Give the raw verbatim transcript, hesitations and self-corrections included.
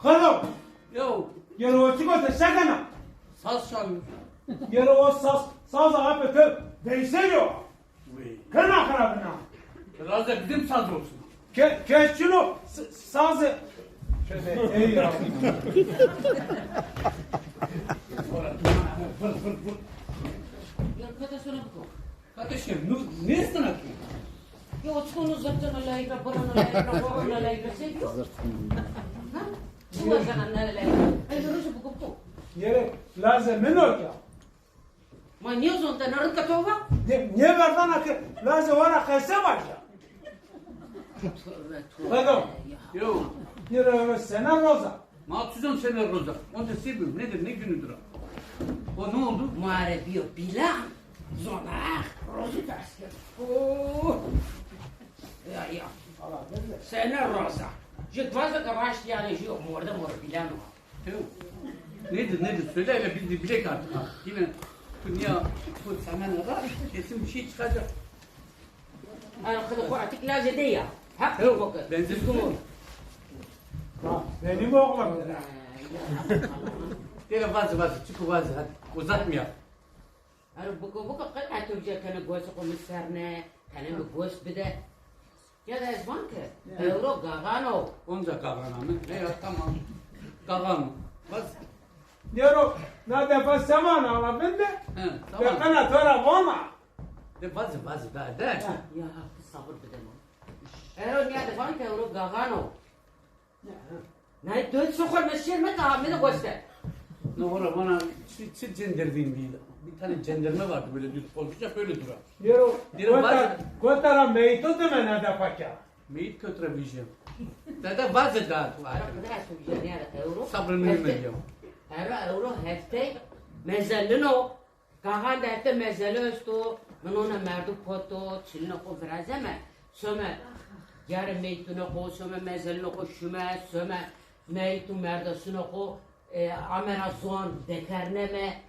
Pardon. Yo. Yero o çiko te sekena. Saz çalıyor. Yero o saz, saz abi te Veysel yo. Uy. Kena kena bina. Biraz da bizim saz olsun. Ke, keçino s-, sazı. Şöyle, ey ya. Vır, vır, vır. Ya, kata sonra bu. Kardeşim, nu, ne sana ki? Ya, o çiko nu zırtın alayra, buran alayra, horon alayra, şey yok. Ha? Bu var sana ne alayra? Ay, dur, şu bu, bu. Yere, lazım mı yok ya? Ma niye zonta, ne rıka tova? Ne, ne verdana ki, lazım vana kaysa başla. Tövbe, tövbe. Pardon. Ya. Yo. Yere, yere, sena roza. Ma tuzon sena roza. Onda sebebi nedir, ne günüdür o? O ne oldu? Mare biyo bilan. Zona, rozu ters kir. Oo. Ya, ya. Sena roza. Ju dvaza ka raşt yani ju morde mor bilan o. Yok. Nedir, nedir? Söyle hele, biz de bilek artık ha. Yine dünya bu senden ara kesin bir şey çıkacak. Arkada bu artık lazede ya. Hak yok o kadar. Benzin bu. Ha, benim oğlum. Gel vazi, vazi, çık vazi, hadi. Uzatmaya. Ero biko biko qe qe tu bije kene gos xo mi serne, kene mi gos bide. Ya da ez van ke, ewro gaxan o. Onca gaxan a mi. Ne ya, tamam. Gaxan o. Bas. Nero, na defa seman ala binde. He, tamam. Bekana tora vana. De vazi, vazi, da, de. Ha, ya, sabır bide ma. Ero niya de van ke ewro gaxan o. Nay, dört sokol meşer me daha, mi de göster. Ne ora bana çi, çi cendervin bir, bir tane cenderme vardı böyle düz oldukça böyle duran. Yero, Yero kotara, bazı kotara meyto de me nada paka. Meyit kötre vision. Dede bazı daha tu. Ara, bir daha söyleyeceğim ya, euro. Sabrını Hefte, bilmem ya. Ara, euro, hefte, mezelin o. Gaxan de hefte mezeli esto, hinona merdu poto, çilina xo virazeme, some, yare meytuna xo, some mezelina xo şume, some meytu merdasuna xo, e, amena zon dekerneme,